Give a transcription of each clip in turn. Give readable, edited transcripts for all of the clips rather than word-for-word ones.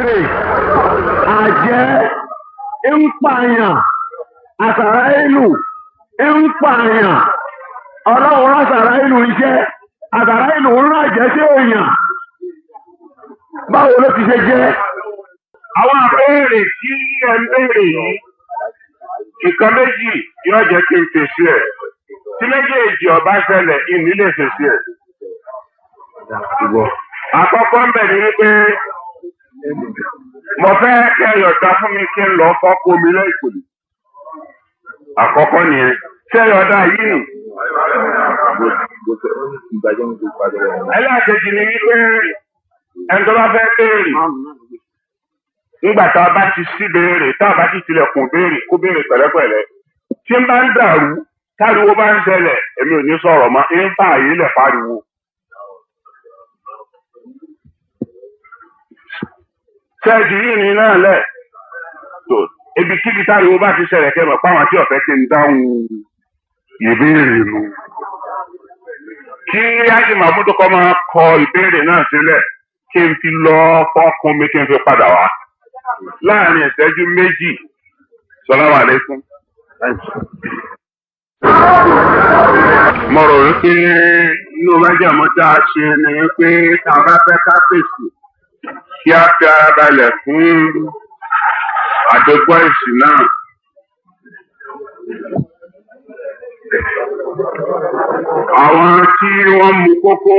Èmèrè àjẹ́ ń pààyàn, àsàrà ìlú ń pààyàn, ọlọ́run rán àsàrà ìlú iṣẹ́, àsàrà ìlú ń rán àjẹ́ sí èèyàn. Báwo ló ti ṣe jẹ́? Àwọn àbẹ̀rẹ̀ tí ẹ ń béèrè yìí, nǹkan méjì yóò jẹ́ kí n fèsì ẹ̀. Tí méjèèjì ọba ṣẹlẹ̀, ìní lè fèsì ẹ̀. Àkọ́kọ́ ń bẹ̀ ni wípé mo fẹ́ kẹ́ ẹ yọ̀ǹda fún mi kí n lọ fọ́kọ mi lẹ́yìnkùlé. Àkọ́kọ́ nìyẹn. Ṣé ẹ yọ̀ǹda yìí nù? Ẹlẹ́ẹ̀kejì ni wípé ẹni tó bá fẹ́ béèrè nígbà tá a bá ti sí béèrè, tá a bá ti tilẹ̀kùn béèrè, kó béèrè pẹ̀lẹ́pẹ̀lẹ́. Tí n bá ń dàrú, táriwo bá ń ṣẹlẹ̀, èmi ò ní sọ̀rọ̀ mọ́, ń fà yí lẹ̀ pariwo. Ṣẹ́ẹ̀jì yìí ni náà lẹ̀. Tó ibikíbi táriwo bá ti ṣẹlẹ̀ kẹ́ mọ̀ páwọn tí ọ̀fẹ́ ti ń dáhùn ìbéèrè nu. Kí Ájì Mahmood kọ́ máa kọ ìbéèrè náà sílẹ̀ kí n fi lọ fọ́kùn mi kí n fi padà wá. Láàárín ìṣẹ́jú méjì, Salamu alaikum. Mo rò wípé inú májàmú tá a ṣe ni wípé tá a bá fẹ́ ká fèsì kí a fi ara balẹ̀ fún àdógbò èsì náà. Àwọn tí wọ́n mu kókó,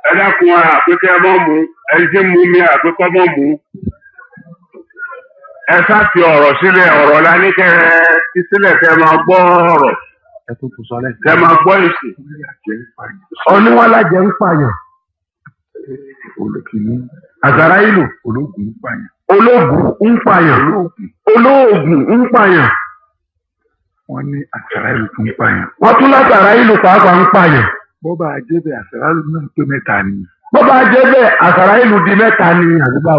ẹ dákun àpékẹ́ mọ́ mu, ẹni tí ń mu mi àpékọ́ mọ́ mu. Ẹ sá fi ọ̀rọ̀ sílẹ̀, ọ̀rọ̀ la ní kẹ́ ẹ fi sílẹ̀ kẹ́ ẹ máa gbọ́ ọ̀rọ̀, kẹ́ ẹ máa gbọ́ èsì. Oníwọ́lájẹ ń pààyàn. Àsàrà ìlú ológun ń pààyàn. Olóògùn ń pààyàn. Wọ́n ní àsàrà ìlú tún pààyàn. Wọ́n tún látàrá ìlú pàápàá ń pààyàn. Bọ́bá ajébẹ̀ àsàrà ìlú náà pé mẹ́ta ni. Bọ́bá jẹ́ bẹ́ẹ̀, àsàrà ìlú di mẹ́ta ni àdúgbò.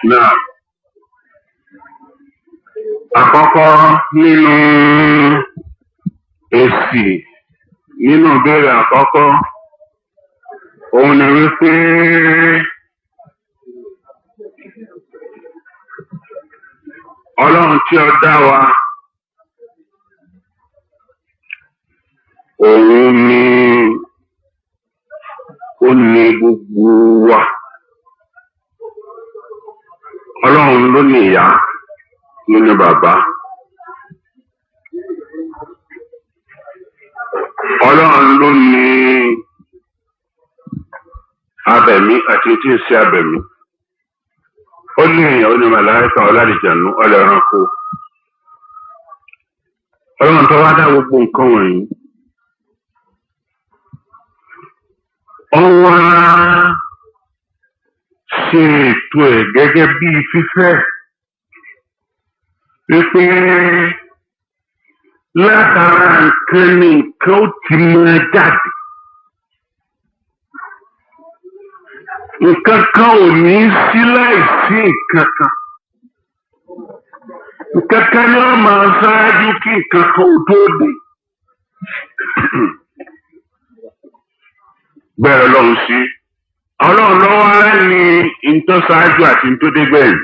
Náà, àkọ́kọ́ nínú èsì nínú ìbéèrè àkọ́kọ́, òun ni wípé Ọlọ́run tí ó dá wa, òun ni ó ní gbogbo wa. Ọlọ́run ló ní ìyá, ló ní bàbá. Ọlọ́run ló ní abẹ̀mí àti tí ń ṣe abẹ̀mí. Ó ní èèyàn, ó ní màláíkà, ọlálìjànú, ọlẹ́ranko. Ọlọ́run tó wá dá gbogbo nǹkan wọ̀nyí. Ó wá ṣe ètò ẹ̀ gẹ́gẹ́ bí fífẹ́ wípé látara nǹkan ni nǹkan ó ti máa jáde. Nǹkan kan ò ní sí láìsí nǹkan kan. Nǹkan kan ni wọ́n máa ṣáájú kí nǹkan kan ó tó dé. Bẹ́ẹ̀ lọ́lọ́run sí. Ọlọ́run ló wá ní ntọ́ ṣáájú àti ntọ́ dé gbẹ̀yìn.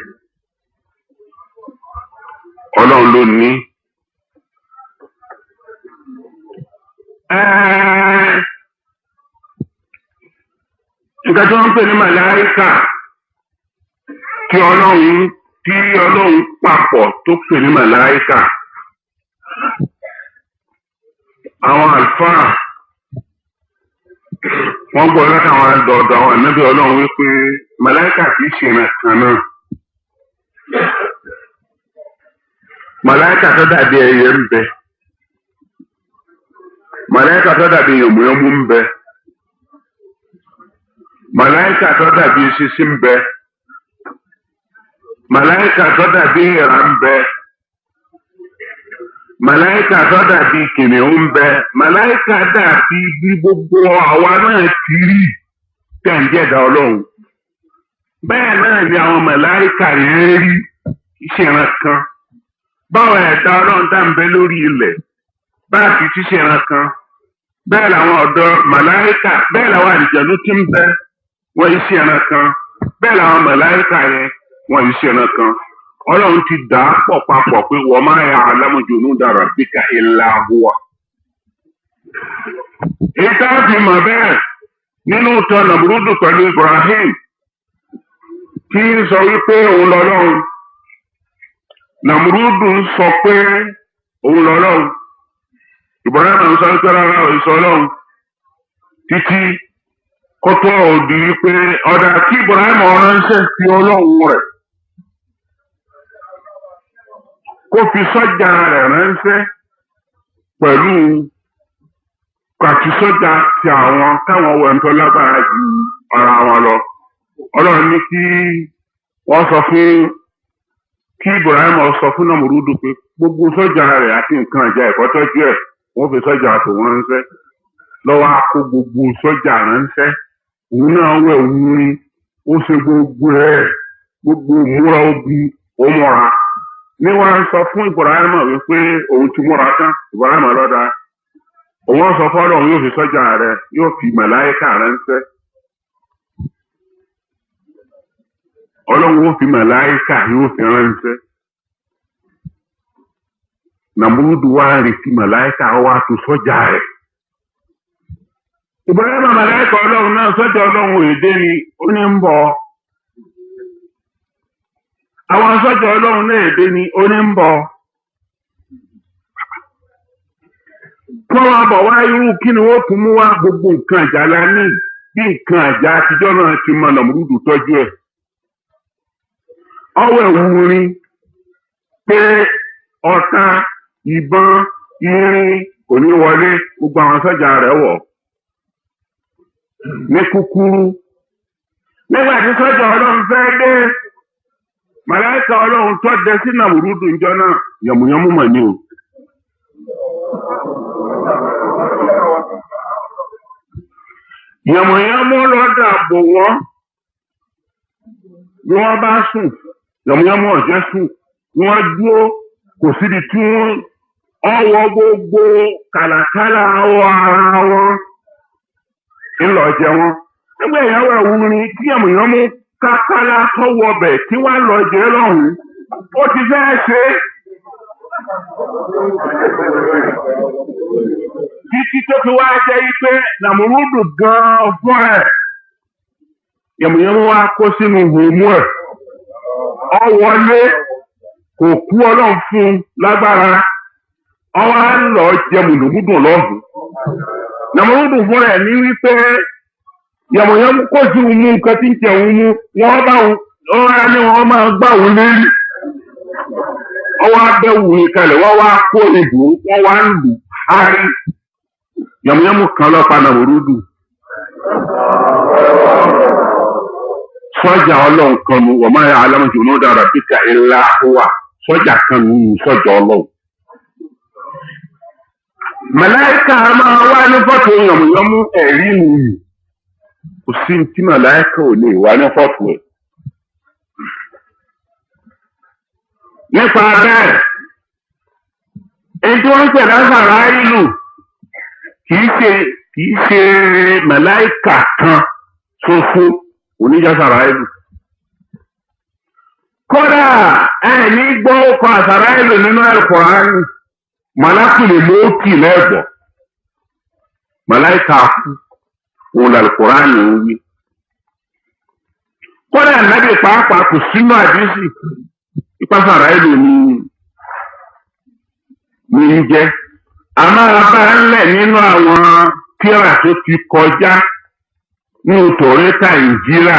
Ọlọ́run ló ní. Nǹkan tí wọ́n ń pè ní màláíkà tí Ọlọ́run papọ̀ tó pè ní màláíkà. Àwọn àlùfáà wọ́n gbọ́ látàwọn àdọ̀dọ̀ àwọn ànábì Ọlọ́run wípé màláíkà kìí ṣe ìran kan náà. Màláíkà tó dàbí ẹyẹ ń bẹ. Màláíkà tó dàbí yànmùyánmú ń bẹ. Màláíkà tó dàbí eṣinṣin ń bẹ. Màláíkà tó dàbí èèrà ń bẹ. Màláíkà tó dàbí kìnìún ń bẹ. Màláíkà dàbí bí gbogbo àwa náà ti rí tẹ̀ǹjẹ̀dá Ọlọ́run. Bẹ́ẹ̀ náà ni àwọn màláíkà yẹn rí ìṣẹ̀ràn kan. Báwo ẹ̀dá Ọlọ́run dá ń bẹ lórí ilẹ̀ bá a ti ṣiṣẹ́ ìran kan. Bẹ́ẹ̀ làwọn ọ̀dọ́ màláíkà, bẹ́ẹ̀ làwọn àlìjẹ̀nú tí ń bẹ, wọ́n yìí sí ẹran kan. Bẹ́ẹ̀ làwọn màláíkà yẹn, wọ́n yìí sí ẹran kan. Ọlọ́run ti dà á pọ̀ papọ̀ pé wa ma ya'lamu junuda rabbika illa huwa. Èyí tá a fi mọ̀ bẹ́ẹ̀ nínú ìtàn Nàmúrúdù pẹ̀lú Ibrahim tí ń sọ wípé òun lọ́lọ́run. Nàmúrúdù ń sọ pé òun lọ́lọ́run. Ibrahim ń sọ wípé rárá òun sọ ọlọ́run títí kótó òdi wípé ọ̀dà kí Ibrahim ránṣẹ́ sí ọlọ́run rẹ̀ kó fi sọ́jà rẹ̀ ránṣẹ́ pẹ̀lú kàtí sọ́jà ti àwọn káwọn wẹ̀ ń tọ́ lágbára ju ara wọn lọ. Ọlọ́run ní kí wọ́n sọ fún kí Ibrahim sọ fún Nàmúrúdù pé gbogbo sọ́jà rẹ̀ àti nǹkan ìjà ẹ̀kọ́ tọ́jú ẹ̀ wọ́n fi sọ́jà tòun ránṣẹ́. Lọ́wọ́ á kó gbogbo sọ́jà ránṣẹ́. Òun náà wẹ̀ wúrin, ó ṣe gbogbo ẹ̀, gbogbo ìmúra ogun ó múra. Ní wọ́n sọ fún Ibrahim wípé òun ti múra tán, Ibrahim lọ́dà. Òun sọ fọ́lọ́ òun yóò fi sọ́jà rẹ̀, yóò fi màláíkà ránṣẹ́. Ọlọ́run ó fi màláíkà yóò fi ránṣẹ́. Nàmúrúdù wá retí màláíkà wá tó sọ́jà rẹ̀. Ibrahim màláíkà ọlọ́run náà sọ́jà ọlọ́run èdè ni ó ní ń bọ̀. Àwọn sọ́jà ọlọ́run náà èdè ni ó ní ń bọ̀. Kọ́ wa bọ̀ wá irú kí ni wọ́n tún mú wá gbogbo nǹkan àjà la ní bí nǹkan àjà àtijọ́ náà ti mọ Nàmúrúdù tọ́jú ẹ̀. Ọwọ́ ẹ̀wù rin pé ọ̀tá ìbọn irin kò ní wọlé gbogbo àwọn sọ́jà rẹ̀ wọ̀. Ní kúkúrú. Nígbà tí sọ́jà ọlọ́run fẹ́ dé, màláíkà ọlọ́run tó dé sí Nàmúrúdù ńjọ́ náà yàmùyánmú mà ní o. Yàmùyánmú lọ́dà bò wọ́n bí wọ́n bá sùn, yàmùyánmú ọ̀jẹ́ sùn, wọ́n dúró kò síbi tí wọ́n ọwọ́ gbogbo kàlàkàlà awọ ara wọn ńlọ jẹ wọn. Nígbà ìyàwó ẹ̀wù ni tí yàmùyánmú kákálá tọwọ́ bẹ̀ tí wọ́n lọ jẹ lọ́hùn-ún, ó ti fẹ́ ṣe é. Títí tó fi wá jẹ́ wípé Nàmúrúdù gan-an fún ẹ̀. Yàmùyánmú wá kó sínú hòmú ẹ̀. Ọ wọlé kò kú ọlọ́run fún un lágbára. Ọ wá lọ jẹ mùdùmùdù lọ́hùn. Nàmúrúdù fún ẹ̀ ní wípé yàmùyánmú kó sí òun mú nǹkan tí ń jẹ òun mú wọ́n bá òun wọ́n ní wọ́n máa gbá òun lérí. Ọwọ́ abẹ́ wù ní kalẹ̀ wọ́n wá kó ìbò wọ́n wá ń lù árí. Yàmùyánmú kan lọ́pa Nàmúrúdù. Sọ́jà ọlọ́run kan nu wa ma ya'lamu junuda rabbika illa huwa sọ́jà kan nu sọ́jà ọlọ́run. Màláíkà máa wá ní fọ́tò yàmùyánmú ẹ̀rí nù yìí. Kò sí tí màláíkà ò lè wá ní fọ́tò ẹ̀. Nípa bẹ́ẹ̀, èyí tí wọ́n ń pè lásàrá ìlú kìí ṣe màláíkà kan ṣoṣo oníjàsàrá ìlú. Kódà ẹ ní gbọ́ ọkọ̀ àsàrá ìlú nínú Al-Kùránì, màlákùlù lóòkì lẹ́gbọ̀. Màláíkà kú, òun l'Al-Kùránì ń wí. Kódà nàbì pàápàá kò sínú àdísì ìpàsàrà ìlú ní ní jẹ́. Àmọ́ abá ńlẹ̀ nínú àwọn tírà tó ti kọjá ní Tòrétà Ìnjílà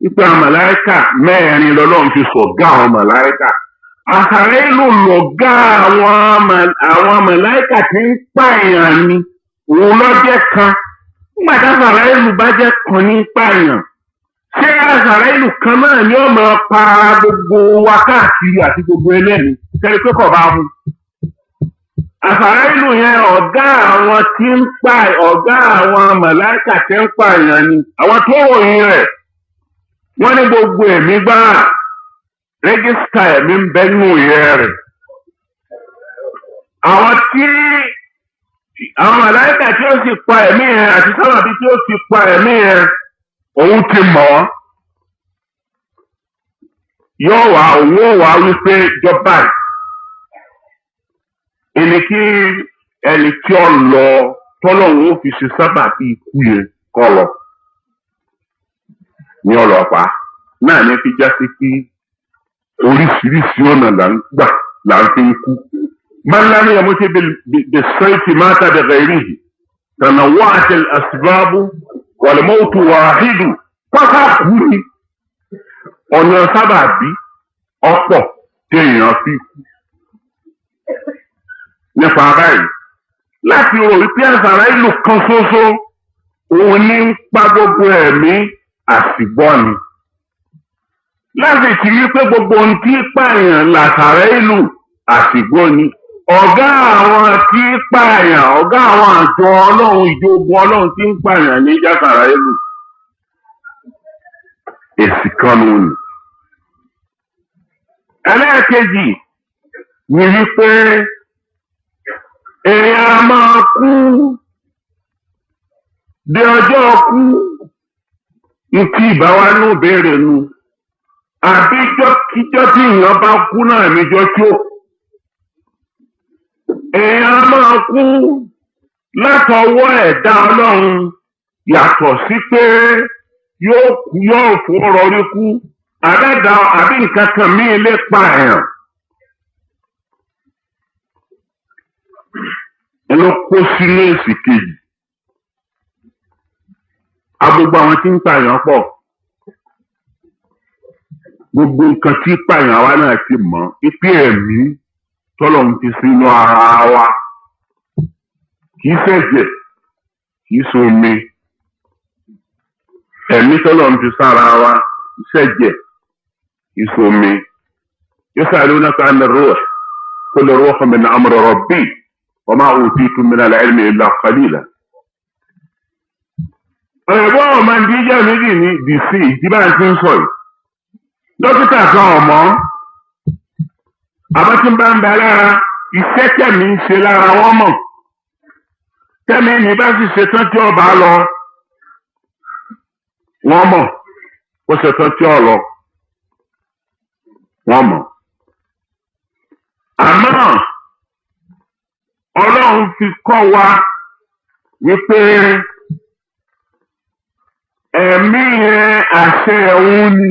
wípé àwọn màláíkà mẹ́rin lọ́lọ́run fi sọ̀gá àwọn màláíkà. Àsàrà ìlú lọ̀gá àwọn màláíkà tí ń pààyàn ni òun lọ́jẹ́ kan. Nígbà tí àsàrà ìlú bá jẹ́ kan ní pààyàn, ṣé àsàrà ìlú kan náà ni ó máa pa gbogbo wa káàkiri àti gbogbo ẹlẹ́ni? Kẹ́rí pé kò bá mu. Àsàrà ìlú yẹn ọ̀gá àwọn tí ń pa ọ̀gá àwọn màláíkà tí ń pààyàn ni. Àwọn tó ròyìn rẹ̀ wọ́n ní gbogbo ẹ̀mí gbá rẹ́gísítà ẹ̀mí ń bẹ nínú ìyẹ́ rẹ̀. Àwọn tí Àwọn màláìkà tí ó sì pa ẹ̀mí yẹn àti sábàbí tí ó sì pa ẹ̀mí yẹn, òun ti mọ̀ ọ́. Yóò wá òun ó wá wípé jọba ẹni kí ẹni tí ó lọ tọ́lọ́hún ó fi ṣe sábàbí ikú yẹn kọ́ lọ ní ọlọ́pàá náà ní fi já sí pé oríṣiríṣi ọ̀nà là ń gbà là ń fi ń kú. Man lam yamut bis-sayfi mata bighayrihi tanawwa'at al-asbab wal-mawtu wahidu pápá kú ni ọ̀nà sábàbí ọ̀pọ̀ téèyàn fi kú. Nípa báyìí láti rò wípé àṣàrà ìlú kan ṣoṣo òun ní ń pa gbogbo ẹ̀mí àsìgbọ́ ni. Láti ti rí pé gbogbo ohun tí pààyàn làṣàrà ìlú àsìgbọ́ ni. Ọ̀gá àwọn tí pààyàn, ọ̀gá àwọn àjọ ọlọ́run, ìjọba ọlọ́run tí ń pààyàn ní jàṣàrà ìlú. Èsì kan nù ni. Ẹlẹ́ẹ̀kejì ni wípé èèyàn a máa kú di ọjọ́ kú ntí ìbáwá ní òbéèrè nu àbíjọ́ kíjọ́ tí èèyàn bá kú náà níjọ́ tí ó èèyàn a máa kú látọwọ́ ẹ̀dá ọlọ́run yàtọ̀ sí pé yóò kú yóò fún rọrí kú àbẹ́dá àbí nǹkan kan míì lè pa èèyàn. Ló kó sínú èsì kejì. Agbogbo àwọn tí ń pààyàn pọ̀. Gbogbo nǹkan tí pààyàn àwa náà ti mọ̀ pípé ẹ̀mí tọ́lọ́run ti sínú ara wa. Kì í ṣẹ̀jẹ̀, kì í ṣomi. Ẹ̀mí tọ́lọ́run ti sára wa kì í ṣẹ̀jẹ̀, kì í ṣomi. Yasalunaka ani ruh, qul ruhu min amri rabbi. Wa ma utitum min al-ilmi illa qalila. Ẹ̀gbọ́n ọmọ ìdíjà méjì ní dc ìdí bá ń ti ń sọ yìí. Dókítà kan ọ̀mọ́ àbá tí ń bá ń bẹ lára iṣẹ́ tẹ̀mí ń ṣe lára wọn mọ̀. Tẹ̀mí ní bá sì ṣe tán tí ọba lọ wọ́n mọ̀. Ó ṣe tán tí ọ lọ wọ́n mọ̀. Àmọ́ Ọlọ́run fi kọ́ wa wípé ẹ̀mí yẹn àṣẹ òun ni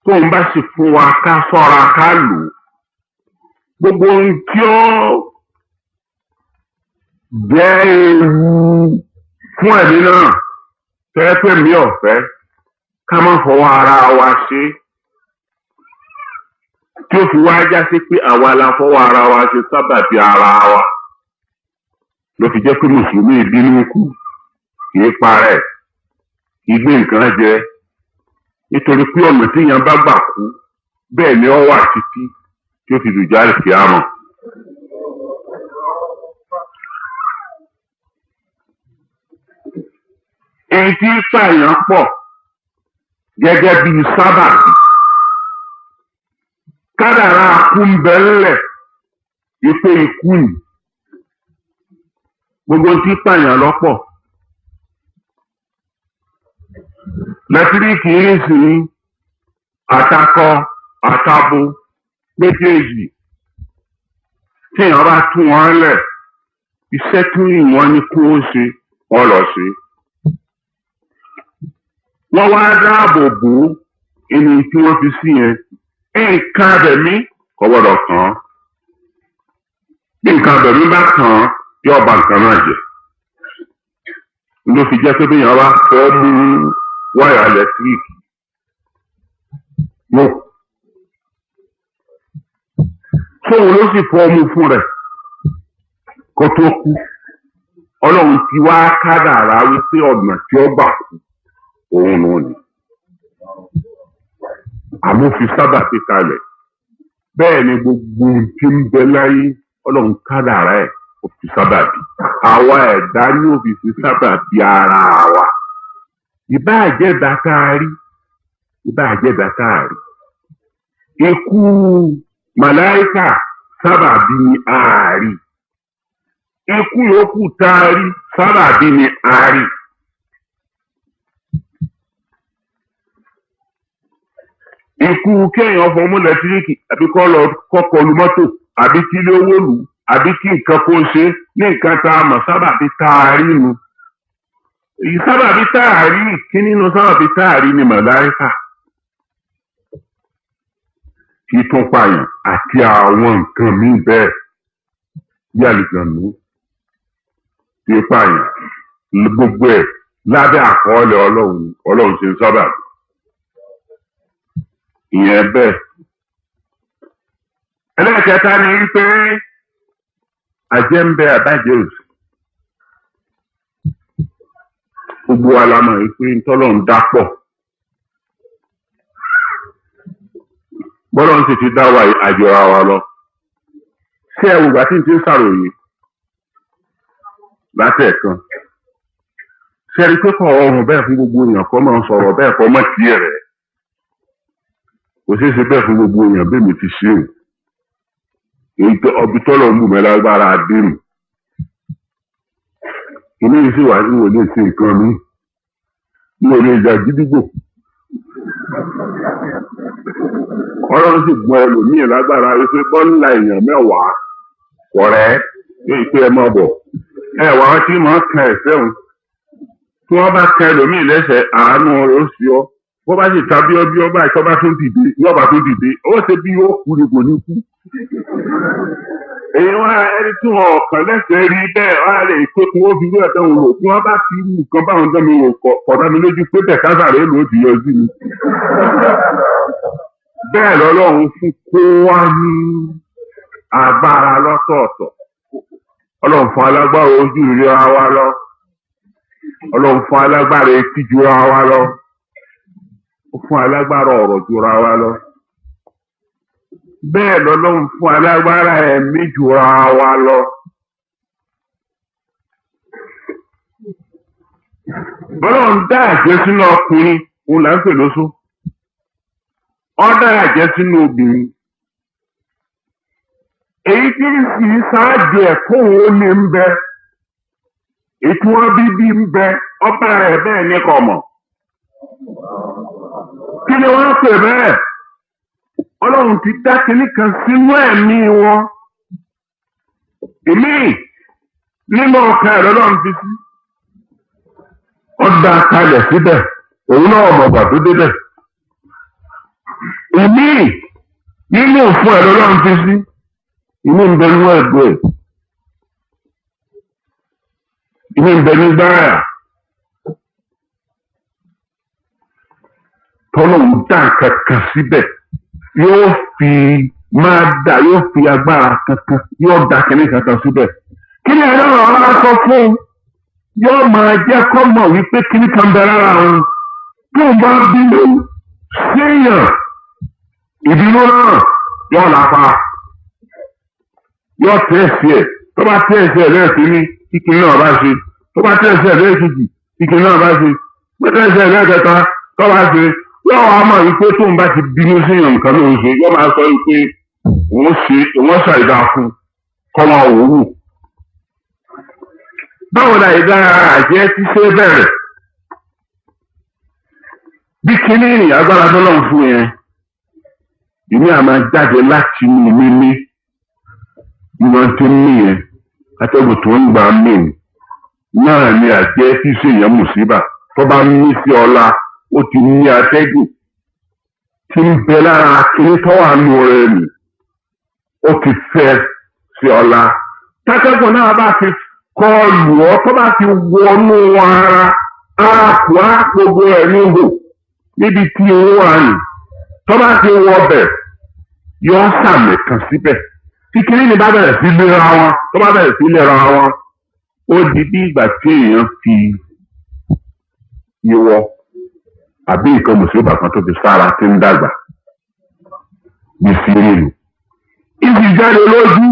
tóun bá sì fún wa ká sọ́ra ká lò ó. Gbogbo ohun tí ó jẹ́ ewu fún ẹ̀mí náà tẹ́ pé mi ò fẹ́ ká má fọwọ́ ara wa ṣe tí ó fi wá já sí pé àwa la fọwọ́ ara wa ṣe sábàbí ara wa ló fi jẹ́ pé mùsùlùmí ìbínú kú kì í parẹ́ kì í gbé nǹkan jẹ nítorí pé ọ̀nà tí èèyàn bá gbà kú bẹ́ẹ̀ ni ó wà títí tí ó fi dùjà àlùkìyámọ̀. Èyí tí pààyàn pọ̀ gẹ́gẹ́ bí sábàbí. Kádàrá kú ń bẹ ńlẹ̀ wípé ikú ni. Gbogbo tí pààyàn lọ́pọ̀. Lẹ́tíríkì nísìnyí àtakọ àtabo méjèèjì tí èèyàn bá tú wọn lẹ̀ iṣẹ́ tí wọ́n ní kó o ṣe wọ́n lọ ṣe. Wọ́n wá dáàbò bò ẹni tí wọ́n fi sí yẹn. Nǹkan abẹ̀mí kò gbọ́dọ̀ kàn án. Bí nǹkan abẹ̀mí bá kàn án, yóò ba nǹkan náà jẹ́. Ló fi jẹ́ pé bí èèyàn bá fọ́ mú wáyà ẹlẹtíríkì mo fóun ló sì fọ́ mú fún rẹ̀ kó tó kú. Ọlọ́run ti wá kádàrá wípé ọ̀nà tí ó gbà kú òun nù ni. Àmófin sábà ti kalẹ̀. Bẹ́ẹ̀ ni gbogbo ohun tí ń bẹ láyé Ọlọ́run kádàrá ẹ̀ ó fi sábà bí. Àwa ẹ̀dá ní òfin fi sábà bí ara wa. Ìbáà jẹ́ ẹ̀dá tá a rí, ìbáà jẹ́ ẹ̀dá tá a rí. Ikú màláíkà sábà bí ààrí. Ikú yòókù tá a rí sábàbí ni a rí. Ikú kéèyàn fọmú lẹtíríkì àbí kọ́ lọ kọ́kọ́ lu mọ́tò àbí kí ló wó lù àbí kí nǹkan kó ṣe ní nǹkan tá a mọ̀ sábàbí tá a rí nu. Èyí sábàbí tá a rí kí nínú sábàbí tá a rí ni màláíkà kí tún pààyàn àti àwọn nǹkan míì bẹ́ẹ̀ bí àlùjànnú tí pààyàn gbogbo ẹ̀ lábẹ́ àkọọ́lẹ̀ Ọlọ́run Ọlọ́run ṣe ń sábàbí. Ìyẹn bẹ́ẹ̀. Ẹlẹ́ẹ̀kẹta ni wípé àjẹ́ ń bẹ àbájẹ́ òsì. Gbogbo wa la mọ̀ wípé ntọ́lọ́run dá pọ̀. Bọ́lọ́run sì ti dá wa àjọra wa lọ. Ṣé ẹ wùgbà tí n ti ń ṣàròyé látẹ̀ẹ̀kan? Ṣé ẹ rí pé kò rọrùn bẹ́ẹ̀ fún gbogbo èèyàn kọ́ máa ń sọ̀rọ̀ bẹ́ẹ̀ kọ́ mọ̀ sí rẹ̀? Kò ṣeé ṣe bẹ́ẹ̀ fún gbogbo èèyàn bí mi ti ṣe o. Èyí tó ọbí tọ́lọ̀ ń bù mí lágbára dé mi. Inú yìí sì wà ní wòlé ṣe nǹkan mi. Mi ò lè jà gídígbò. Ọlọ́run sì gbọ́n ẹlòmíì lágbára wípé bọ́ńlá èèyàn mẹ́wàá kọ̀rẹ́ yóò pé ẹ máa bọ̀. Ẹ wà á tí máa kan ẹ̀sẹ̀ òun. Tí wọ́n bá kan ẹlòmíì lẹ́sẹ̀, àánú rẹ̀ ó sì ọ́. Bó bá sì ta bíọ́bíọ́ báyìí tó bá tún dìde, yóò bá tún dìde. Ó ṣe bí ó kú ni kò ní kú. Èyí wá ẹni tí wọn ọ̀kàn lẹ́sẹ̀ rí bẹ́ẹ̀ wá lè pé kí wọ́n fi irú ẹ̀dán wò. Tí wọ́n bá fi irú nǹkan báwọn dán mi wò kọ̀ dá mi lójú pé bẹ́ẹ̀ kásàrè ló ti yọjú mi. Bẹ́ẹ̀ lọ́lọ́run fún kó wá ní agbára lọ́tọ̀ọ̀tọ̀. Ọlọ́run fún alágbára ojú ìríra wa lọ. Ọlọ́run fún alágbára etí jura wa lọ. Ó fún alágbára ọ̀rọ̀ jura wa lọ. Bẹ́ẹ̀ lọ́lọ́run fún alágbára ẹ̀mí jura wa lọ. Bọ́lọ́run dá àjẹ́ sínú ọkùnrin, òun là ń pè lóṣó. Ó dá àjẹ́ sínú obìnrin. Èyí tí ń sì ṣáájú ẹ̀kọ́ òun ní ń bẹ. Èyí tí wọ́n bí bí ń bẹ, ọba rẹ̀ bẹ́ẹ̀ ní kò mọ̀. Kí ni wọ́n pè bẹ́ẹ̀? Ọlọ́run ti dá kinní kan sínú ẹ̀mí wọn. Ìmíì nínú ọkàn ẹ̀rọ lọ́run fi sí. Ó dá kalẹ̀ síbẹ̀, òun náà mọ̀gbà tó débẹ̀. Ìmíì nínú òfin ẹ̀rọ lọ́run fi sí. Ìmíì ń bẹ nínú ẹ̀gbẹ́ ẹ̀. Ìmíì ń bẹ ní gbáàyà. Tọ́lọ́run dá nǹkan kan síbẹ̀. Yóò fi máa dà, yóò fi agbára kankan, yóò dá kinní kankan síbẹ̀. Kí ni ẹ̀rọ ọ̀rọ̀ sọ fún un? Yóò máa jẹ́ kó mọ̀ wípé kinní kan bẹ lára òun. Tó ń bá bínú séèyàn, ìbínú náà yóò lápa. Yóò tẹ̀sí ẹ̀. Tó bá tẹ̀sí ẹ̀ lẹ́ẹ̀kínní, kíkiní náà bá ṣe. Tó bá tẹ̀sí ẹ̀ lẹ́ẹ̀kejì, kíkiní náà bá ṣe. Tó tẹ̀sí ẹ̀ lẹ́ẹ̀kẹta, tó bá ṣe. Yóò wá mọ̀ wípé tóun bá ti bínú séèyàn nǹkan ló ń ṣe. Yóò máa sọ wípé òun ṣe òun ṣàìdá fún kọ́ máa wò wò. Báwo la ìdá àjẹ́ ti ṣe bẹ̀rẹ̀? Bí kíní ìrìn agbára tó lọ́n fún yẹn, ìmí àmà jáde láti inú mímí. Bí wọ́n ti ń mí yẹn, atẹ́gùn tó ń gbà mí náà ni àjẹ́ tí ṣe yẹn mùsíbà. Tó bá mí sí ọlá, ó ti ní atẹ́gùn tí ń bẹ lára kíní tó wà nù rẹ̀ nì. Ó ti fẹ́ sí ọlá. Tátẹ́gùn náà bá ti kọlù ọ́, tó bá ti wọnú ara, á kó á gbogbo ẹ̀ ní hò níbi tí ó wà nì. Tó bá ti wọ bẹ̀, yọ sàmì kan síbẹ̀. Tí kíní ni bá bẹ̀rẹ̀ sí léra wọn, tó bá bẹ̀rẹ̀ sí léra wọn, ó di bí ìgbà tí èèyàn fi ìwọ àbí nǹkan mùsùlùmí kan tó fi sára tí ń dàgbà ní sírìlù. Ìsì jáde lójú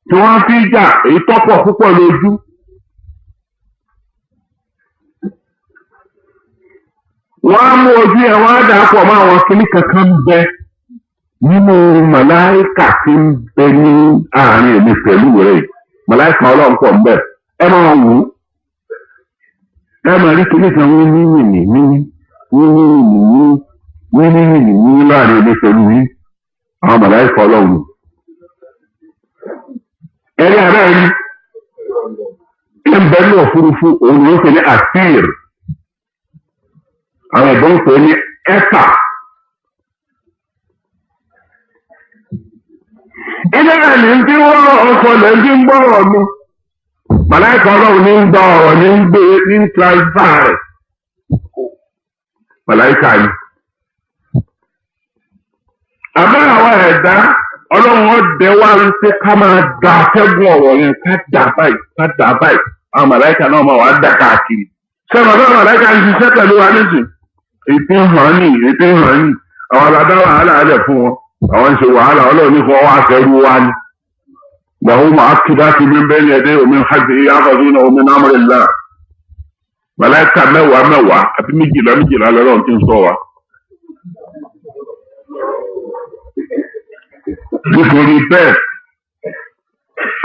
tí wọ́n fi jà èyí tọ́pọ̀ púpọ̀ lójú. Wọ́n á mú ojú yẹn, wọ́n á dà pọ̀ mọ́ àwọn kíní kankan ń bẹ nínú màláìkà tí ń bẹ ní àárín èmi pẹ̀lú rẹ̀. Màláìka ọlọ́run pọ̀ ńbẹ̀. Ẹ máa wù ú. Ẹ máa rí kíní kan wí ní yìnyín ní wí ní yìnyín ní wí ní yìnyín ní láàrin ilé pẹ̀lú yín. Àwọn màláìka ọlọ́run. Ẹ̀rí abẹ́ rí. Ẹ ń bẹ ní òfurufú òun ni wọ́n pè ní àfíìr. Àwọn ẹ̀gbọ́n ń pè ní ẹ́pà. Ilé rẹ̀ ní tí wọ́n lọ ọkọ̀ lẹ́ ń tí ń gbọ́rọ̀ mi. Màláìka ọlọ́run ní ń gba ọ̀rọ̀ ní ń gbé ní ń transfer rẹ̀. Màláìka yìí. Àmọ́ àwọn ẹ̀dá ọlọ́run ọdẹ wá ń pé ká máa da atẹ́gùn ọ̀rọ̀ yẹn ká dà báyìí ká dà báyìí. Àwọn màláìka náà máa wá dà káàkiri. Ṣé bàbá màláìka ń ṣiṣẹ́ pẹ̀lú wa nísìn? Ètò hàn ní ètò hàn ní. Àwọn aládá wàhálà alẹ̀ fún wọn. Àwọn ń ṣe wàhálà ọlọ́run ní fún wọn wá fẹ́rú wa ni. Lahu mu'aqibatu min bayni yadayhi wa min khalfihi yahfazunahu min amrillah. Màláìka mẹ́wàá mẹ́wàá àbí méjìlá méjìlá lọ́rọ̀ tí ń sọ wa. Nítorí bẹ́ẹ̀,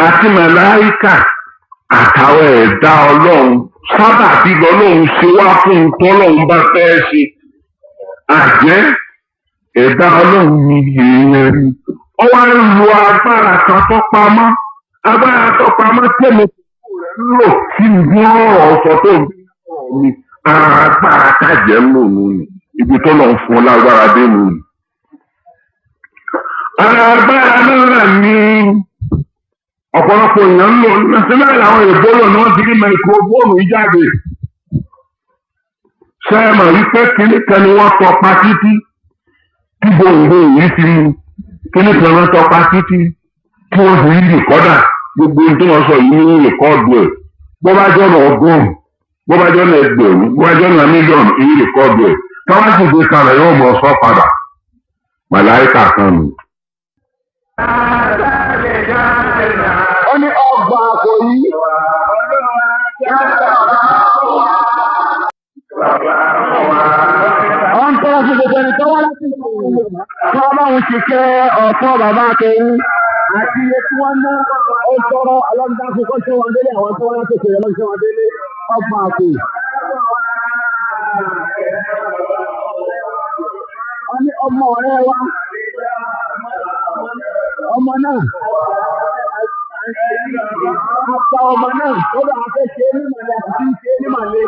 àti màláìka àtàwọn ẹ̀dá ọlọ́run sábà bí lọ́lọ́run ṣe wá fún un tọ́lọ́run bá fẹ́ ṣe. Àjẹ́ ẹ̀dá ọlọ́run ni èèyàn ni. Ó wá ń lo agbára kan tó pamọ́. Agbára tó pamọ́ tẹ̀mí rẹ̀ ń lò kí n gbọ́ ọ̀rọ̀ sọ tó ń bí ọ̀rọ̀ mi. Agbára kájẹ́ ń lò nù ni. Ibi tó lọ fún ọ lágbára dé nù ni. Agbára náà ni ọ̀pọ̀lọpọ̀ èèyàn ń lò sílẹ̀ làwọn èèbó lò ní wọ́n ti rí microphone yìí jáde. Ṣé ẹ mọ̀ wípé kinní kan ni wọ́n tọpa títí tí gbòǹgbò yìí fi mú kinní kan wọ́n tọpa títí tí wọ́n fi rí rìkọ́dà gbogbo ohun tí wọ́n sọ yìí ní rìkọ́dù ẹ̀. Bó bá jọ̀nà ọgọ́rùn-ún, bó bá jọ̀nà ẹgbẹ̀rún, bó bá jọ̀nà mílíọ̀nù ní rìkọ́dù ẹ̀. Táwọn sì gbé kalẹ̀ yóò mọ̀ sọ́ padà. Màláìkà kan nù. Ó ní ọgbà àpò yìí. Wọ́n ń tọ́ra fún gbogbo ẹni tó wá láti ìlú kí wọ́n bá wọn ṣe kẹ́ ọ̀tọ́ bàbá akẹ́yìn àti iye tí wọ́n ná ó tọrọ ọlọ́dúndákun kó ṣe wọn délé àwọn tó wá láti òkèèrè lọ́sẹ̀ wọn délé ọgbà àpò. Wọ́n ní ọmọ ọ̀rẹ́ wa ọmọ náà apá ọmọ náà kódà a fẹ́ ṣe é ní màlẹ́ àti tí ń ṣe é ní màlẹ́.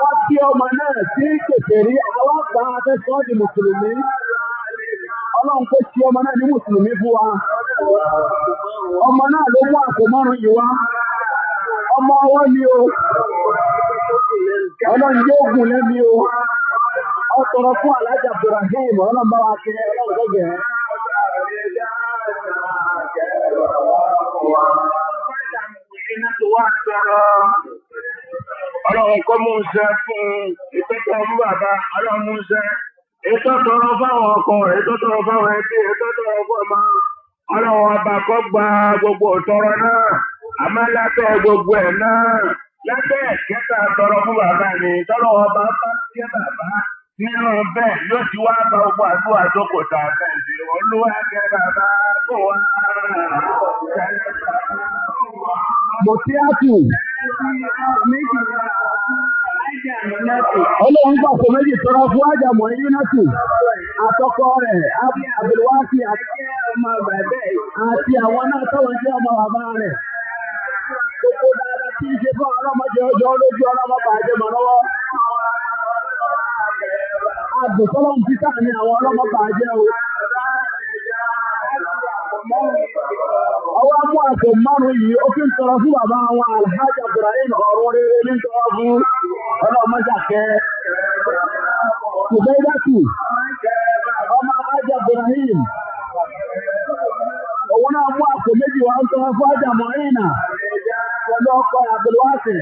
Wọ́n tí ọmọ náà sí kèfèrí àwọn àgbà afẹ́sọ́ di mùsùlùmí. Ọlọ́run kó ṣe ọmọ náà ní mùsùlùmí fún wa. Ọmọ náà ló mú àpò márùn-ún yìí wá. Ọmọ ọwọ́ ni o. Ọlọ́run yóò gùn lẹ́mi o. Ó tọrọ fún Alhaji Abdulrahim ọlọ́run bá wa kẹ́ ọlọ́run tó gẹ̀ ẹ́. Ọlọ́run kọ́ mú un ṣe fún ètò tọrọ fún bàbá, ọlọ́run mú un ṣe. Ètò tọrọ fáwọn ọkọ, ètò tọrọ fáwọn ẹbí, ètò tọrọ fún ọmọ. Ọlọ́run ọba kọ́ gba gbogbo ìtọrọ náà. Àmọ́ lábẹ́ gbogbo ẹ̀ náà, lábẹ́ ìkẹta tọrọ fún bàbá ni, tọ́lọ́ ọba bá kẹ́ bàbá. Nínú bẹ́ẹ̀ yóò ti wá bá gbogbo àdúrà tó kò tà bẹ́ẹ̀ sí. Olúwa kẹ́ bàbá fún wa. Mọ̀tíátù. Ọlọ́run gbà kò méjì tọrọ fún Ájàmọ̀ Ìrínàtù àtọkọ rẹ̀ Abdulwasi àti àwọn náà tọ́wọ́n jẹ́ ọmọ bàbá rẹ̀. Gbogbo dáadáa tí ń ṣe fún ọlọ́mọdé ọjọ́ lójú ọlọ́mọ bàjẹ́ mọ́ lọ́wọ́. Àdùn tọ́lọ́run títà ní àwọn ọlọ́mọ bàjẹ́ o. Ọwọ́ mú àpò márùn-ún yìí, ó fi ń tọrọ fún bàbá àwọn Alhaji Abdulrahim ọ̀run rere ní tọrọ fún ọlọ́mọṣàkẹ́. Kùbẹ́dàtù, ọmọ Alhaji Abdulrahim. Òun náà mú àpò méjì wá ń tọrọ fún Ájà Mọ̀rínà pẹ̀lú ọkọ Abdulwasi.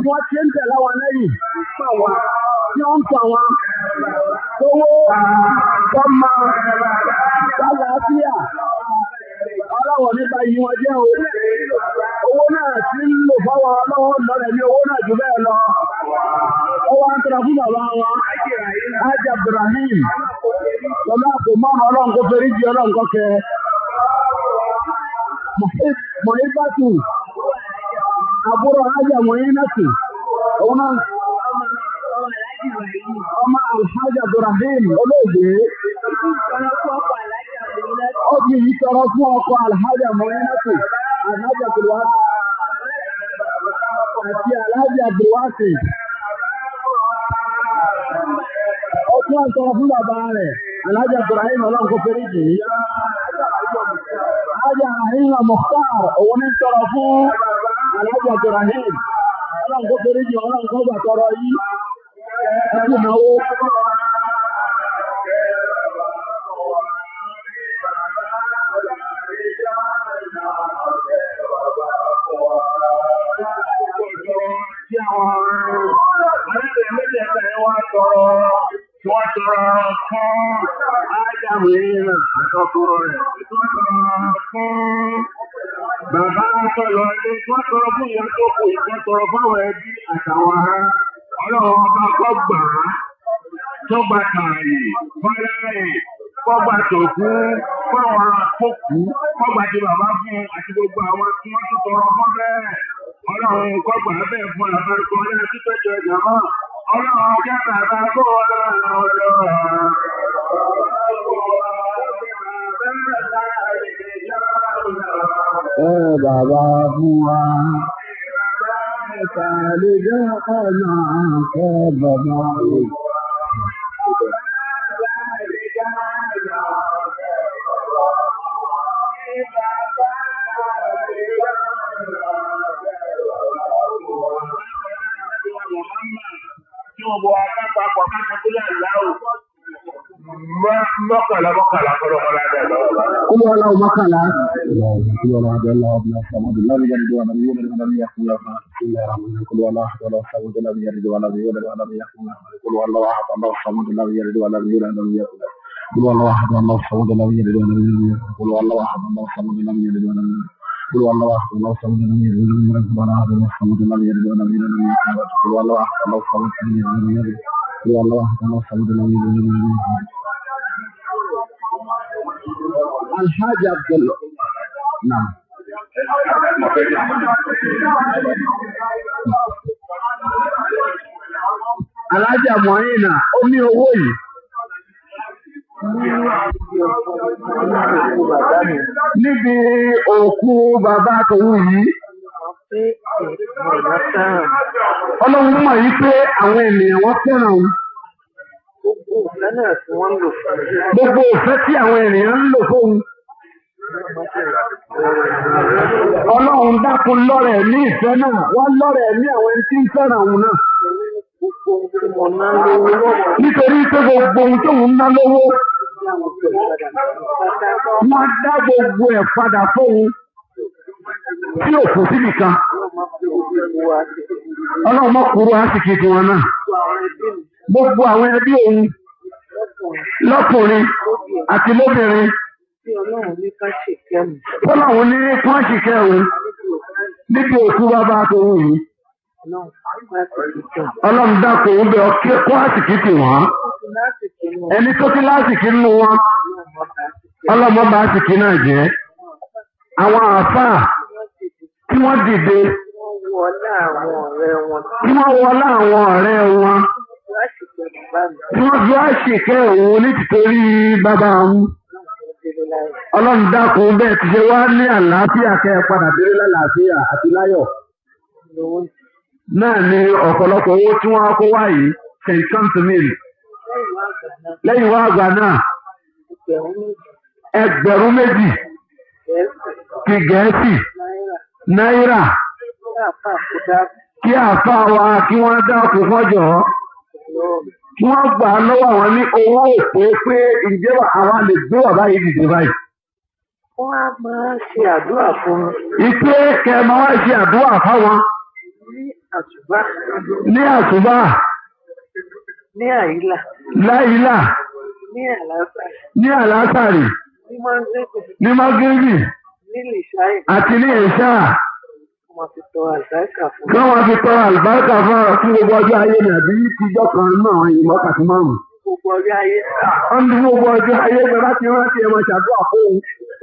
Bí wọ́n ti ń tẹ̀lé wọn lẹ́yìn, tí wọ́n ń pa wọn. Owó tọ́mọ lálàáfíà ọlọ́wọ̀ nípa yìí wọn jẹ́ o. Owó náà ti ń lò fáwọn ọlọ́wọ́ lọ́rẹ̀ ní owó náà jù bẹ́ẹ̀ lọ. Ó wá ń tọrọ fún bàbá wọn, Haji Abdulrahim. Pẹ̀lú àpò márùn-ún ọlọ́run kó ferí jì ọlọ́run kó kẹ́. Mọ̀híbátù, àbúrò Ájà Mọ̀hínátù, òun náà ọmọ Alhaji Abdulrahim olóògbé. Ó fi yìí tọrọ fún ọkọ Alhaji Mọ̀hínátù, Alhaji Abdulwasi àti Alhaji Abdulwasi. Ó tún wá tọrọ fún bàbá rẹ̀, Alhaji Abdulrahim ọlọ́run kó fẹ́rí jì í. Alhaji Rahim Mukhtar òun ní tọrọ fún Alhaji Abdulrahim. Ọlọ́run kó fẹ́rí jì, ọlọ́run kó gbà tọrọ yìí. Ẹ kú náwó. Tí àwọn arábìnrin méjèèjì yẹn wá tọrọ, tí wọ́n tọrọ fún Ádámù yìí àtọkùrọ̀ rẹ̀. tí wọ́n tọrọ fún bàbá tó lọ ilé, tí wọ́n tọrọ fún ìyá tó kù, tí wọ́n tọrọ fáwọn ẹbí àtàwọn ará. Ọlọ́run ọba kọ́ gbà á, tó gba tààyè, fáláyè, kọ́ gba tòkú, fáwọn akókù, kọ́ gba ti bàbá fún àti gbogbo àwọn tí wọ́n tún tọrọ fún bẹ́ẹ̀. Ọlọ́run kọ́ gbà á bẹ́ẹ̀ fún àbárúkọ ọlọ́run títọ́jú ẹ̀jọ̀ mọ́. Ọlọ́run kẹ́ bàbá kó wá lọ́wọ́. Ẹ bàbá fún wa. Ẹ̀ka lè jẹ́ ọ̀nà kẹ́ bàbá rẹ̀. Tí wọ́n bọ akápapọ̀ kápapọ̀ láwù. Mọ́kànlá mọ́kànlá kọ́lọ́kọ́lá dẹ̀ lọ́wọ́. Kúlú ọlọ́run mọ́kànlá. Kúlú ọlọ́run adé ọlọ́run ọdún ọ̀sán ọdún lọ́rùn yẹn dùn ọ̀nà yóò lọ́rùn ọ̀nà yẹn lọ́rùn kúlú ọlọ́run adé ọlọ́run ọ̀sán ọdún lọ́rùn yẹn dùn ọ̀nà yóò lọ́rùn ọ̀nà yẹn kúlú ọlọ́run adé ọlọ́run ọ̀sán ọdún lọ́rùn yẹn dùn ọ̀nà yóò lọ́rùn yẹn kúlú ọlọ́run adé ọlọ́run ọ̀sán ọdún lọ́rùn yẹn dùn ọ̀nà kúlú ọlọ́run adé ọlọ́run ọ̀sán ọdún lọ́rùn yẹn dùn ọ̀nà kúlú ọlọ́run adé ọlọ́run ọ̀sán ọdún lọ́rùn yẹn dùn ọ̀nà kúlú ọlọ́run adé ọlọ́run ọ̀sán ọdún lọ́rùn yẹn dùn ọ̀nà kúlú ọlọ́run adé ọlọ́run ọ̀sán ọdún lọ́rùn yẹn dùn ọ̀nà kúlú ọlọ́run adé ọlọ́run ọ̀sán ọdún lọ́rùn yẹn dùn ọ̀nà. Alhaji Abdul Naam. Alhaja Muaina ó ní owó yìí. Níbi òkú bàbá tòun yìí, Ọlọ́run mọ̀ yí pé àwọn ènìyàn wọ́n fẹ́ràn òun. Gbogbo òfẹ́ tí àwọn ènìyàn ń lò fóun. Ọlọ́run dákun lọ́rẹ̀ ní ìfẹ́ náà, wọ́n lọ́rẹ̀ ní àwọn ẹni tí ń fẹ́ràn òun náà. Nítorí pé gbogbo ohun tóun ná lówó, wọ́n dá gbogbo ẹ̀ padà fóun tí ò kù síbì kan. Ọlọ́run mọ́ kúrú àsìkò tiwọn náà. Gbogbo àwọn ẹbí òun lọ́kùnrin àti lóbìnrin tọ́lọ́run ní pọ́ǹsì kẹrin níbi òkú bàbá tòun yìí. Ọlọ́run dákun ó bẹ ọ kí kó àsìkò tì wọ́n. Ẹni tó ti lásìkò nínú wọn, ọlọ́mọ bá àsìkò náà jẹ́. Àwọn àáfàá tí wọ́n dìde, tí wọ́n wọlé àwọn ọ̀rẹ́ wọn, tí wọ́n fi àṣìkẹ́ òun ní tìtorí bàbá òun. Ọlọ́run dákun bẹ́ẹ̀ ti ṣe wá ní àlàáfíà kẹ́ ẹ padà délé lálàáfíà àti láyọ̀. Náà ni ọ̀pọ̀lọpọ̀ owó tí wọ́n kó wá yìí, St. John Mill. Lẹ́yìn wá àgbà náà, 2,000 ti Gẹ̀ẹ́sì náírà kí àáfàá wa kí wọ́n dákun fọ́jọ́ kí wọ́n gbà á lọ́wọ́ àwọn ní owó òpó pé ǹjẹ́ àwa lè gbé bàbá yìí dìde báyìí. Wọ́n á máa ṣe àdúrà fún mi Ìpè kẹmọ wá ṣe àdúrà fáwọn ní àsùbá, ní àsùbá, ní àyílà, láìlà, ní àlàáfà, ní àlásàrì, ní mọ́ńgẹ́gù, ní mágírìbì ní lìṣáì, àti ní ìṣá wọ́n máa fi tọrọ àlùbáríkà fún kí mi. wọ́n fi tọrọ àlùbáríkà fún gbogbo ọjọ́ ayé ní àbí tíjọ́ kan náà ìmọ̀kàtí márùn-ún. Gbogbo ọjọ́ ayé Wọ́n ní gbogbo ọjọ́ ayé bẹ́ẹ̀ bá ti rántí ẹ máa ṣàdúrà fóun.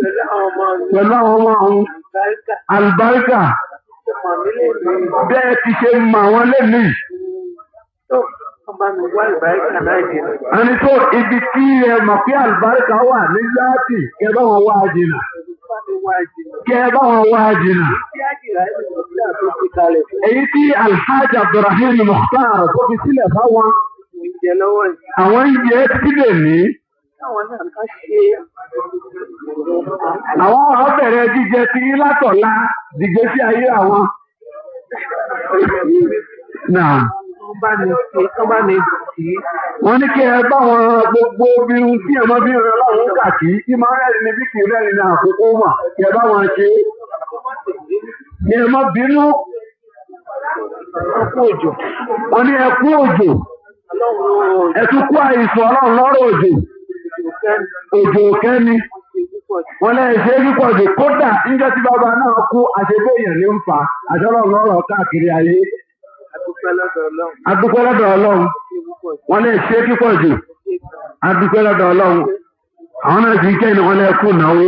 Pẹ̀lú àwọn ọmọ mi. Pẹ̀lú àwọn ọmọ àwọn Àlùbáríkà. Àlùbáríkà. Tó mọ̀ mí lè ní. Bẹ́ẹ̀ ti ṣe mọ àwọn lẹ́nìí. Tó wọ́n bá mi wá àlùbáríkà náà jìnnà. Ẹni tó ibi tí ẹ mọ̀ pé àlùbáríkà wà ní láti kẹ bá wọn wá jìnnà. Bá mi wá jìnnà. Kẹ bá wọn wá jìnnà. Tí àjìrà ẹ̀ lọ sí àtúntì kalẹ̀ fún Èyí tí Alhaji Abdulrahim Mukhtar tó fi sílẹ̀ fáwọn oúnjẹ lọ́wọ́ yìí. àwọn ń jẹ títí lè ní. Táwọn náà ká ṣe Àwọn ọ̀rọ̀ bẹ̀rẹ̀ jíjẹ ti yín látọ̀la dìgbésí ayé àwọn. Náà wọ́n bá mi ṣe wọ́n bá mi tì í. wọ́n ní kí ẹ bá wọn gbogbo bí ohun tí ẹ máa fi ń ran Ọlọ́run kà kí kí máa rẹ́rìn ní bí kì í rẹ́rìn ní àkókò mà kí ẹ bá wọn ṣe é. Kí ẹ má bínú. Wọ́n kú òjò. Wọ́n ní ẹ kú òjò. Ọlọ́run ó Ẹ tún kú àìsàn Ọlọ́run lọ́rọ̀ òjò. òjò kẹ́mi Òjò kẹ́ni. ṣe púpọ̀ jù. Wọ́n lẹ́yìn ṣe é púpọ̀ jù kódà níjọ́ tí bàbá náà kú àṣebé èèyàn ní ń fa àṣọ Ọlọ́run lọ́rọ̀ káàkiri ayé. Adúpẹ́ lọ́dọ̀ Ọlọ́run Adúpẹ́ lọ́dọ̀ Ọlọ́run. ṣe púpọ̀ jù. Wọ́n lè ṣe é púpọ̀ jù. Adúpẹ́ lọ́dọ̀ Ọlọ́run. Àwọn náà ti ń kẹ́ni wọ́n lè kú náwó.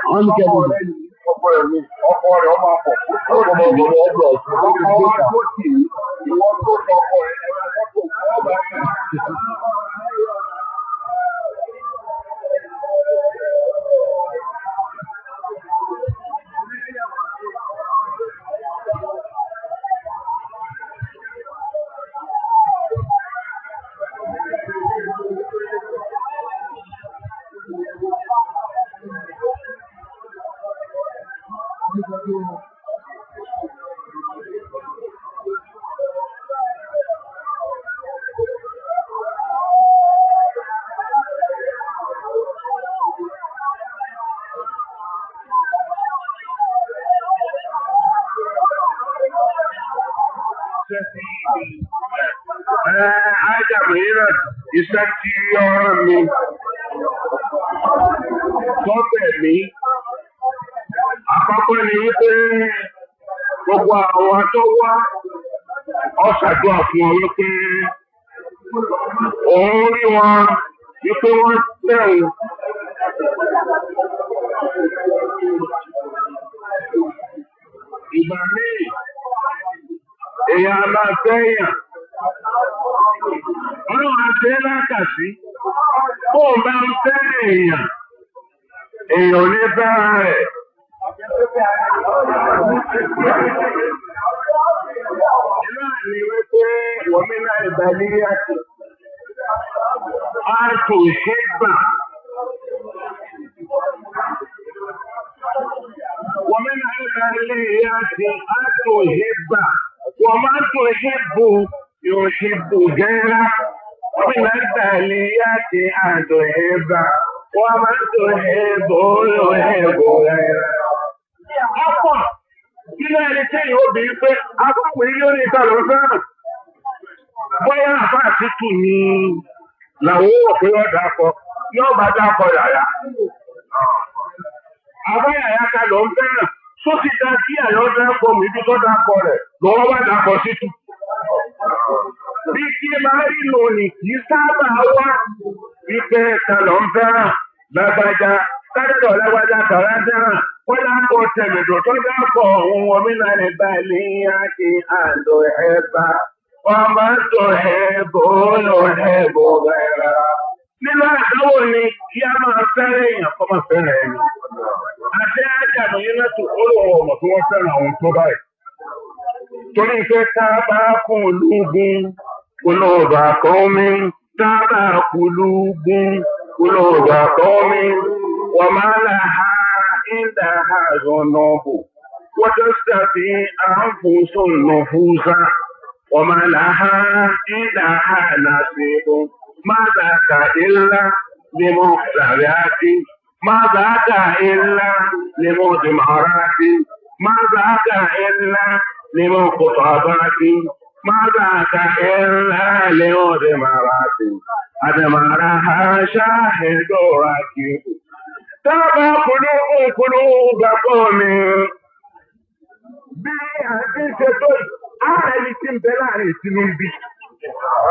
Wọ́n ní kẹ́ni. Ọkọ rẹ̀ ọmọ àpọ̀. Ọkọ wa tó tì í, ìwọ tó tọkọ rẹ̀ ẹ̀rọ mọ́tò ọba. Ájàmù yìí náà iṣẹ́ tí ọ̀rọ̀ mi tọ́bẹ̀ mi. Àkọ́kọ́ ni wípé gbogbo àwọn tó wá ọ̀ṣàdúrà fún ọ wípé òun rí wọn wípé wọ́n tẹ̀wọ̀n. Ìgbà míì èèyàn a máa fẹ́yàn. Ọlọ́run àti lákàsí. Bóun bá ń fẹ́ èèyàn, èèyàn ò ní fẹ́ràn rẹ̀. Iná ni wípé wọ̀mínà ìbàlíyà á tò ṣe gbà. Wọ̀mínà ìbàlíyà á tò ṣe gbà. Wọ́n máa tó ṣe bù yóò ṣe bù gẹ́rà. Wọ̀mínà ìbàlíyà á tò ṣe gbà. Wọ́n máa tó ṣe bù yóò ṣe bù gẹ́rà. Ọ̀pọ̀ nínú ẹni tẹ́yìn obìnrin pé akọ́kùnrin ló ní ìta ló fẹ́ràn. Bóyá àbá àtútù ni làwọn ò pé ó dákọ, yóò bá dákọ yàyà. Àbá yàyà ká ló ń fẹ́ràn. Só ti da kí àyọ́ dákọ mi bí tó dákọ rẹ̀ lọ́wọ́ bá dákọ sítú. Bí kí máa rí lónìí kì í sábà wá wípé ta ló ń fẹ́ràn lágbájá kádọ́dọ̀ lágbájá tàrá fẹ́ràn kọ́lá kọ tẹ̀mẹ̀dọ̀ tó dákọ̀ òun omi náà lè bá ilé àti àlọ́ ẹ̀bá wọ́n máa tó ẹ̀bọ̀ lọ ẹ̀bọ̀ bẹ̀rẹ̀. Nínú àdánwò ni kí a máa fẹ́rẹ̀ èèyàn kọ́ máa fẹ́rẹ̀ ẹni. Àti ájàmù yín náà tó ó lòun ọmọ tí wọ́n fẹ́ràn àwọn tó báyìí. Torí pé tá a bá kún olúgun, olóòbà kan mi, tá a bá kún olúgun, olóòbà kan mi, wọ́n máa là á عندها ذنوب وتستفي أنفس النفوس وما لها عندها نصيب ما ذاك إلا لمخترعات ما ذاك إلا لمدمرات ما ذاك إلا لمخطبات ما ذاك إلا لمدمرات أدمرها شاهد راكب تابع قلوب قلوب قوم Bí a ti ń ṣe tó yìí, ààrẹ ni ti ń bẹ láàrin ìtinú ń bí.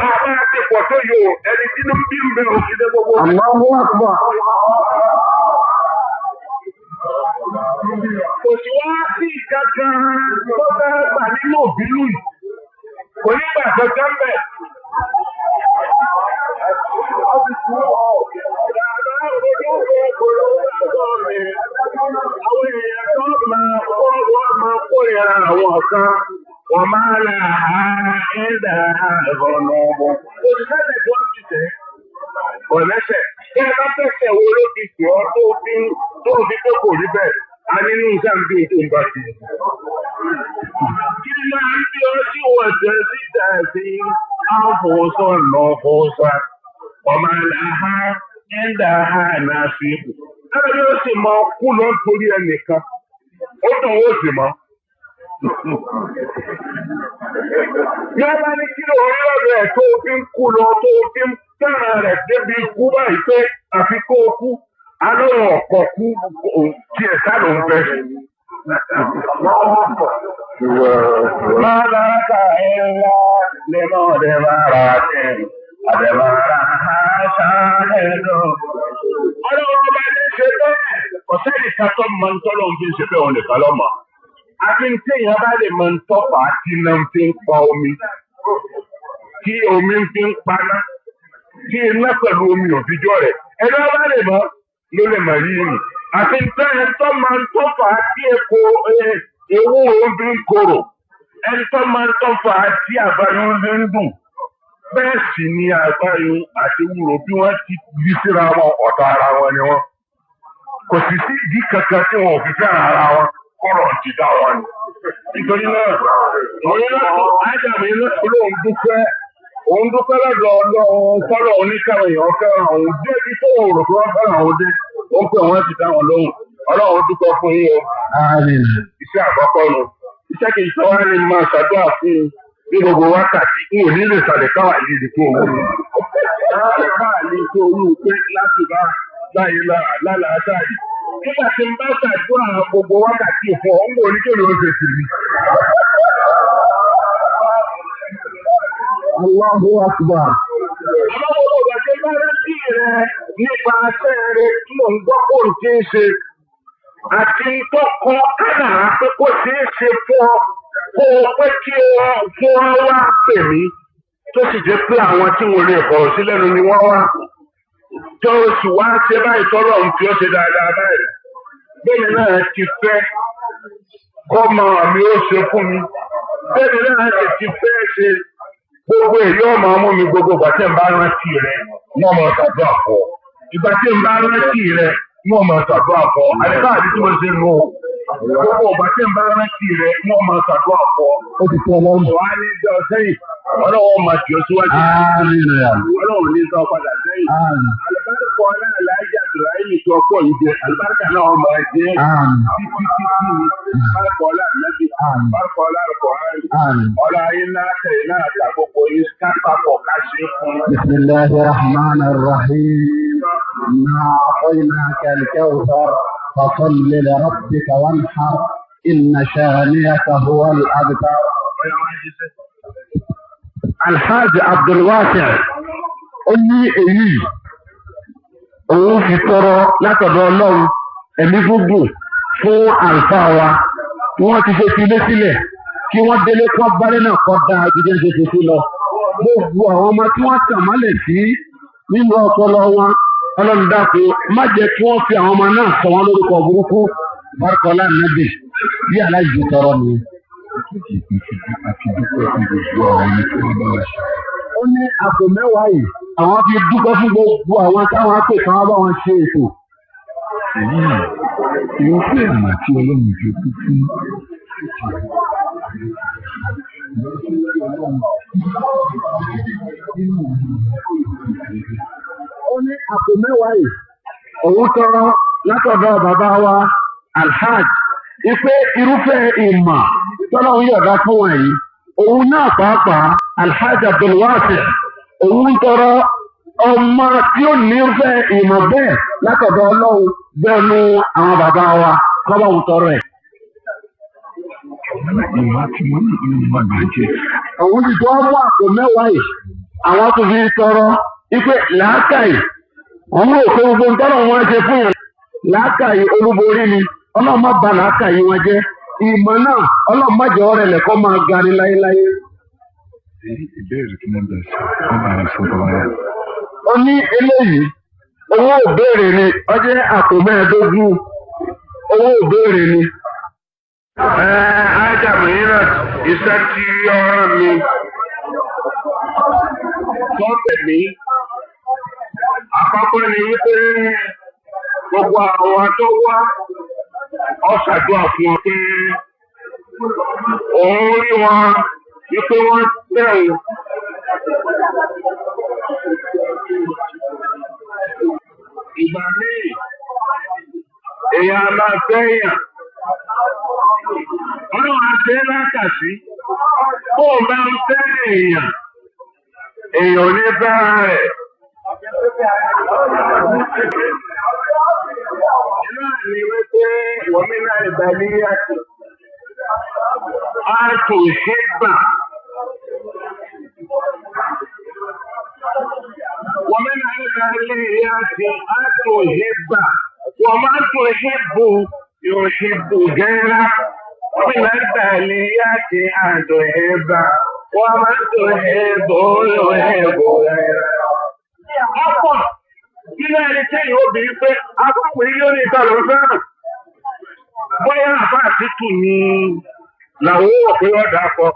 Àbá ti pọ̀ tó yìí o, ẹni tínú ń bí ń bẹ òkìlẹ̀ gbogbo. Allahu Akbar. Kò sí wá sí kankan tó fẹ́ gbà nínú òbínú yìí. Kò ní gbà kankan bẹ̀. Àwọn èèyàn tó máa kó wọ́n máa kórìíra àwọn kan, wọ́n máa là á ẹ̀dá ọ̀nà ọ̀bọ̀. Òṣìṣẹ́ lè tó ti tẹ̀. Kò lẹ́sẹ̀. Bí ẹ bá fẹsẹ̀ wo ló fi tì ọ́ tó fi pé kò rí bẹ́ẹ̀, a nínú iṣẹ́ ń bí o tó ń bá ti. Kí ló ń bí ọ sí wọ̀ṣẹ̀ síta sí àfọ̀sọ̀nà fọ̀ṣà? Ọmọ àlàhà ẹ̀dá náà sí ibù. Lára yóò sì mọ kú lọ torí ẹnìkan. Ó dùn ó sì mọ́. Bí wọ́n bá ní kí ló rí lọ́dọ̀ ẹ̀ tó fi ń kú lọ tó fi ń fẹ́ràn rẹ̀ débi ikú báyìí pé àfi kó o kú. Alóhùn ọ̀kọ̀ kú tí ẹ̀ sá ló ń fẹ́. Málákà ńlá lẹ́mọ̀ dẹ́bàrà tẹ̀ àdẹ́bàrà ṣáájú. Ọlọ́run ọba ní ṣe bẹ́ẹ̀. Ọ̀sẹ́ni kan tó máa ń tọ́lọ́ ń fi ṣe bẹ́ẹ̀ òun nìkan lọ́mọ. Àfi ń téèyàn bá lè máa ń tọ́pàá tí iná fi ń pa omi. Tí omi fi ń paná. Tí iná pẹ̀lú omi òfijọ́ rẹ̀. Ẹni wọ́n bá lè mọ̀ ló lè mọ̀ yìí nì. Àfi ń tẹ́yìn tó máa ń tọ́pàá tí epo ewúro fi ń korò. Ẹni tó máa ń tọ́pàá tí àbáyọ fi ń dùn. Bẹ́ẹ̀ sì ni àbáyọ àti ewúro bí wọ́n ti yí síra wọn ọ̀tá ara wọn ni wọ́n. Kò sì sí ìdí kankan tí wọn ò fi fẹ́ràn ara wọn kọ́rọ̀ ti dá wọn ni. Nítorí náà, òun náà Ádámù iná lóun dúpẹ́ òun dúpẹ́ lọ́dọ̀ Ọlọ́run kọ́rọ̀ oníkàwé èèyàn fẹ́ràn òun débi tó òun rò pé wọ́n fẹ́ràn òun dé ó ń pè wọ́n ti dá wọn lóhùn. Ọlọ́run dúpẹ́ fún yín o. Iṣẹ́ àkọ́kọ́ nu. Iṣẹ́ kejì tó wá ní máa ṣàdúrà fún un ní gbogbo wákàtí n ò ní lè sàlẹ̀ káwà yìí ní tó owó. Káwà ní tó owó pé láti bá láyé lálàáṣà yìí. Nígbà tí n bá ṣàdúrà gbogbo wákàtí fún ọ, ń bò ní kí ló ń ṣe tèmi. Allahu Akbar. Àmọ́ gbogbo ìgbà tí n bá rántí rẹ nípa aṣẹ́ rẹ tí mò ń gbọ́ kó n ti ń ṣe àti tó kọ kádàrá pé kó ṣeé ṣe fún ọ kó o pé kí ọ fún ọ wá pè mí tó sì jẹ́ pé àwọn tí mo lè kọ̀rọ̀ sí lẹ́nu ni wọ́n wá tó o sì wá ṣe báyìí tọ́lọ̀ ń fi ọ́ ṣe dáadáa báyìí. Bẹ́ẹ̀ni náà ti fẹ́ kọ́ máa mi ó ṣe fún mi. Bẹ́ẹ̀ni náà sì ti fẹ́ ṣe gbogbo èyí ọmọ ọmọ mi gbogbo ìgbà tí n bá rántí rẹ wọ́n máa ṣàdúrà fún ọ. Ìgbà tí n bá rántí rẹ wọ́n máa ṣàdúrà fún ọ. Àdìbá àti tí mo ṣe nù o. Gbogbo ìgbà tí n bá rántí rẹ wọ́n máa ṣàdúrà fún ọ. Ó ti tẹ́ ọlọ́run. Wọ́n á ní jọ sẹ́yìn. Ọlọ́wọ́ máa tì ọ́ síwájú. Àmín. Ọlọ́run ní sọ padà sẹ́yìn. Àmín. Àlùbáríkà ọlá Aláàjì Abdulrahim tó ọkọ̀ yìí jẹ. Àlùbáríkà náà máa jẹ́ Àmín. títí títí ni. Àlùbáríkà ọlá Ànábì. Àmín. Àlùbáríkà ọlá Al-Qur'an. Àmín. Ọlá iná tẹ̀yìn náà àti àkókò yìí ká papọ̀ ká ṣe é fún un. بسم الله الرحمن الرحيم. إنا أعطيناك الكوثر فصل لربك وانحر إن شانئك هو الأبتر. Alhaji Abdulwasi ó ní èyí òun fi tọrọ látọ̀dọ̀ Ọlọ́run ẹ̀mí gígùn fún àlùfáà wa tí wọ́n ti ṣe fi ilé sílẹ̀ kí wọ́n délé kọ́ bálé náà kọ́ dáa ju bí wọ́n ṣe fi sí lọ. Gbogbo àwọn ọmọ tí wọ́n tàn mọ́lẹ̀ sí nínú ọpọlọ wọn, Ọlọ́run dákun má jẹ́ kí wọ́n fi àwọn ọmọ náà sọ wọ́n lórúkọ burúkú. Bárkọ́lá Nàbì bí aláìsí tọrọ nìyẹn. Àti dúpẹ́ fún gbogbo àwọn ẹni tí wọ́n bá wa ṣe. Ó ní àpò 10 yìí àwọn fi dúpẹ́ fún gbogbo àwọn táwọn á pè kí wọ́n bá wọn ṣe ètò. Èyí irúfẹ́ ìmọ̀ tí Ọlọ́run jogún fún. Ó ní àpò 10 yìí òun tọrọ látọ̀dọ̀ bàbá wa Alhaj ipe irúfẹ́ ìmọ̀ tọ́lọ́run yọ̀dá fún wọn yìí òun náà pàápàá Alhaj Abdulwasi òun tọrọ ọmọ tí ó ní irúfẹ́ ìmọ̀ bẹ́ẹ̀ látọ̀dọ̀ Ọlọ́run bẹ́ẹ̀ nu àwọn bàbá wa kọ́ bá òun tọrọ ẹ̀. Ìmọ̀ tí wọ́n ní ìlú má bàjẹ́. Àwọn ti tó mú àpò 10 yìí, àwọn tó fi tọrọ ipe làákàyè. Òun rò pé gbogbo nǹkan wọn ṣe fún yàn làákàyè olúborí ni. Ọlọ́run má bà làákàyè wọn jẹ́. Ìmọ̀ náà, Ọlọ́run má jẹ́ ọ̀rẹ́ lẹ̀kọ́ máa ga ni láéláé. Ìbéèrè tí wọ́n bẹ̀rẹ̀ sọ, wọ́n bá mi sọ bàbá yẹn. Ó ní eléyìí, owó òbéèrè ni, ó jẹ́ àpò 15, owó òbéèrè ni. Ádámù yìí náà, iṣẹ́ tí ó rán mi sọ́tẹ̀ mi. Àkọ́kọ́ ni wípé gbogbo àwọn tó wá, ó ṣàdúrà fún wọn pé òun rí wọn wípé wọ́n bẹ̀rù. Ìgbà míì, èèyàn a máa fẹ́ yàn. Ọlọ́run á ṣe é lákàsí. Bó o bá ń fẹ́ èèyàn, èèyàn ò ní fẹ́ràn rẹ̀. Iná ni wípé wọ́n mi náà ìbàlí àti a kò ṣe gbà. Wọ́n mi náà ìbàlí àti a kò ṣe gbà. Wọ́n máa tó ṣe bù yóò ṣe bù gẹ́rà. Wọ́n mi náà ìbàlí àti a kò ṣe gbà. Wọ́n máa tó ṣe bù yóò ṣe bù gẹ́rà. Ọ̀pọ̀ nínú ẹni tẹ́yìn obìnrin pé akọ́kùnrin ló ní ìta lòún fẹ́ràn. Bóyá àbá àtìtù ni làwọn ò pé ọ̀dà kọ.